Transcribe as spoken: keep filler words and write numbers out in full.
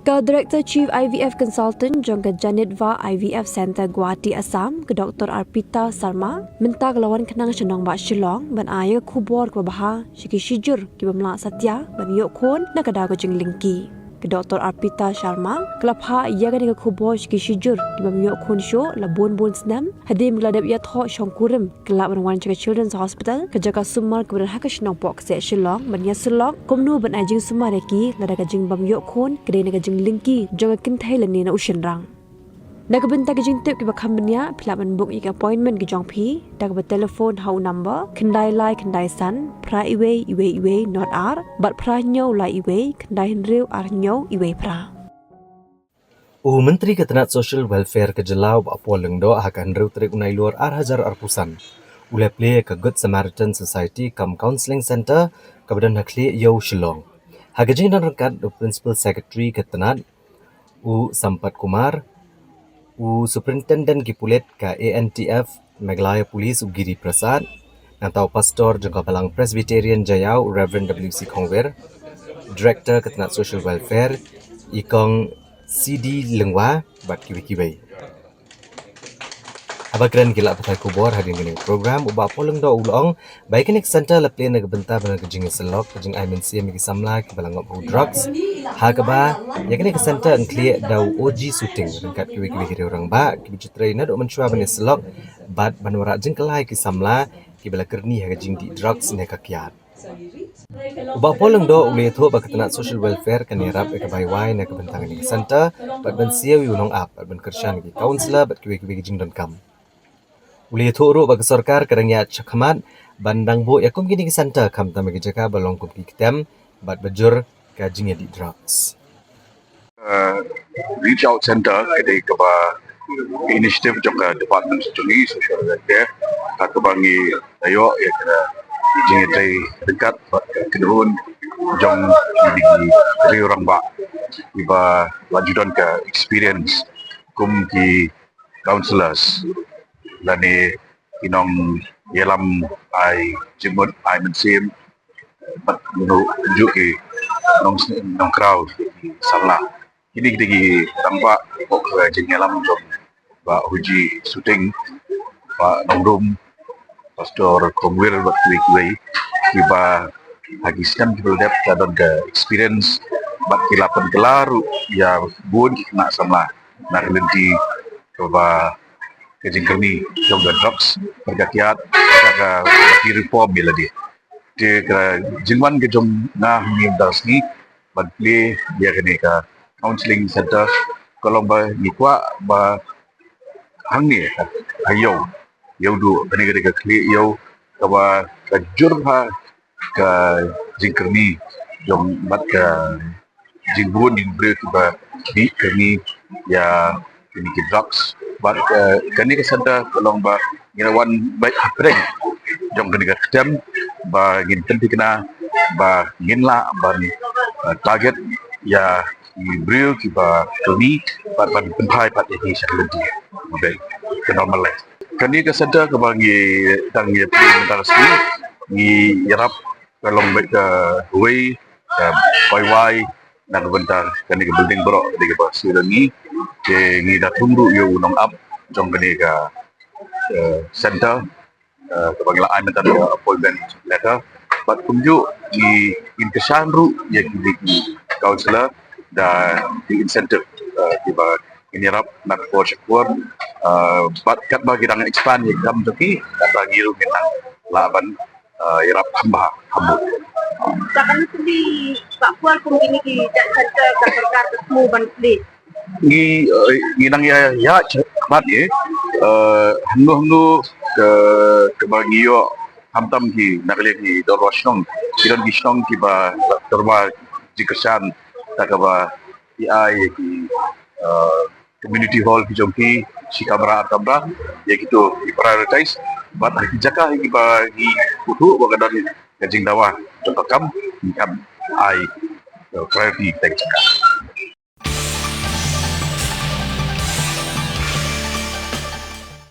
Ka Director Chief I V F Consultant jong ka Janitva I V F Centre, Guwahati, Assam, ka Doctor Arpita Sharma, mynta ka la wan khnang sha nongbah Shillong ban ai ïa ka khubor kaba bha sha ki shijur ki bym lah satia ban ïoh khun na ka daw ka jinglyngkhi. Ka Doctor Arpita Sharma ka la phah ïa kane ka khubor sha ki shijur ki bym ïoh khun shuh la bun bun snem, hadien ba ka la dep ïathoh shongkurim ka lah ban wan sha ka Children's Hospital, ka jaka sumar kaba don ha ka shnong Pohkseh, Shillong, ban ïasyllok kumno ban ai jingsumar ïa ki lada ka jingbym ïoh khun ka dei na ka jinglyngkhi jong ka kynthei lane na u shynrang. Na ka bynta ki jingtip kiba kham bniah, phi lah ban book ïa ki appointment ki jong phi da kaba telephone ha u number khyndai lai khyndai san phra iwei iwei iwei not ar bad phra hynñiew lai iwei khyndai hynriew ar hynñiew iwei phra. U Myntri ka tnat Social Welfare ka jylla, u Bah Paul Lyngdoh, ha ka hynriew tarik u Nailur ar hajar arphew san, u la plie ka Good Samaritan Society cum Counselling Centre kaba don ha Khlieh Ïew, Shillong. Ha ka jingdon ryngkat u Principal Secretary ka tnat, u Sampath Kumar, u Superintendent ki pulit ka A N T F Meghalaya Police, u Giri Prasad, nangta u Pastor jong ka Balang Presbyterian Jaïaw, u Reverend W C Khongwir, Director ka tnat Social Welfare, i Kong C D Lyngwa, bad kiwei kiwei. Haba kren ki lad pathai khubor hadien kane ka program, u Bah Paul Lyngdoh u la ong ba ïa kane ka centre la plie na ka bynta ban ka jingïasyllok, ka jingai mynsiem ïa ki samla kiba la ngop ha u drugs, ha kaba ïa kane ka centre yn khlieh da u O G Shooting ryngkat kiwei kiwei ki riew rangbah kiba ju trei naduh mynshuwa ban ïasyllok bad ban wanrah jingkylla ïa ki samla kiba la kyrni ha ka jingdih drugs ne ka kiad. U Bah Paul Lyngdoh u la ïathuh ba ka tnat Social Welfare kan ïarap ïa ka bai wai na ka bynta kane ka centre bad ban siew ïa u nongap bad ban kyrshan ïa ki counsellor bad kiwei kiwei ki jingdonkam. U la ïathuh ruh ba ka sorkar ka dang ïaid shakhmat ban dang buh ïa kum kine ki centre khamtam ha ki jaka ba long kum ki ktem bad ba jur ka jingïadih drugs. Uh, Reach Out Centre ka dei kaba initiative jong ka department jong ngi, Social Welfare, ha kaba ngi la ïoh ïa ka jingïatrei ryngkat bad ka kynhun jong ki riew rangbah kiba la ju don ka experience kum ki counsellors lane ki nongïalam ai jingmut ai mynsiem bad kumjuh ki nong, nongkraw samla. Kine ki dei ki rangbah hapoh ka jingïalam jong Bah O G Shooting, Bah Nongrum, Pastor Khongwir bad kiwei kiwei kiba ha ki snem kiba la dep ki la don ka experience bad ki la pynkylla ruh ïa bun ki khynnah samla na ka lynti kaba ka jingkyrni jong ka drugs bad ka kiad, ka, ka, ka ki reform ïa lade. Te ka jingwan ka jong nga hangne mynta ka sngi ban plie ïa kane ka counselling centre ka long ba ngi kwah ba hangne ha ïew, ïew duh kane ka dei ka khlieh ïew kaba ka jur ha ka jingkyrni jong bad ka jingbun jong ki briew kiba dih kyrni ïa kine ki drugs. Bad, eh, kane ka centre ka long ba ngin wan beit hapdeng jong kane ka ktem ba ngin pynthikna ba ngin lah ban, eh, target ïa ki briew kiba kyrni bad ban pynphai pat ïa ki sha ka lynti ba ka normal life. Kane ka centre kaba ngi dang ïa plie mynta ka sngi, ngi ïarap ka long beit kawei ka bai wai na ka bynta kane ka building baroh kane kaba siew da ngi. Te ngi da thung ruh ïa u nongap jong kane ka, eh, centre, eh, kaba ngi la ai mynta ka appointment letter. Bad kumjuh ngi, ngin kyrshan ruh ïa ki, ki counsellor da ki incentive, eh, kiba ngin ïarap na ka por sha ka por. Eh, bad katba ki dang expand ïa ka kam jong ki, katba ngi ruh ngin nang lah ban, eh, ïarap kham bha, kham bha. Sa kane ka dei ka por kum kine ki jait centre ka sorkar ka smu ban plie. Ngi, eh, ngi nang ïa, ïa, mat, eh, eh, hangno hangno ka, kaba ngi ïoh khamtam ki na ka liang ki dorbar shnong. Ki don ki shnong kiba dorbar jingkyrshan da kaba ki ai ki, eh, community hall ki jong ki, shi kamra ar kamra, ïa kito ki prioritize. Bad ha ki jaka kiba ngi kuthuh ba ka don ka jingdawa jong ka kam, ngi kam ai, eh, priority kita ki jaka.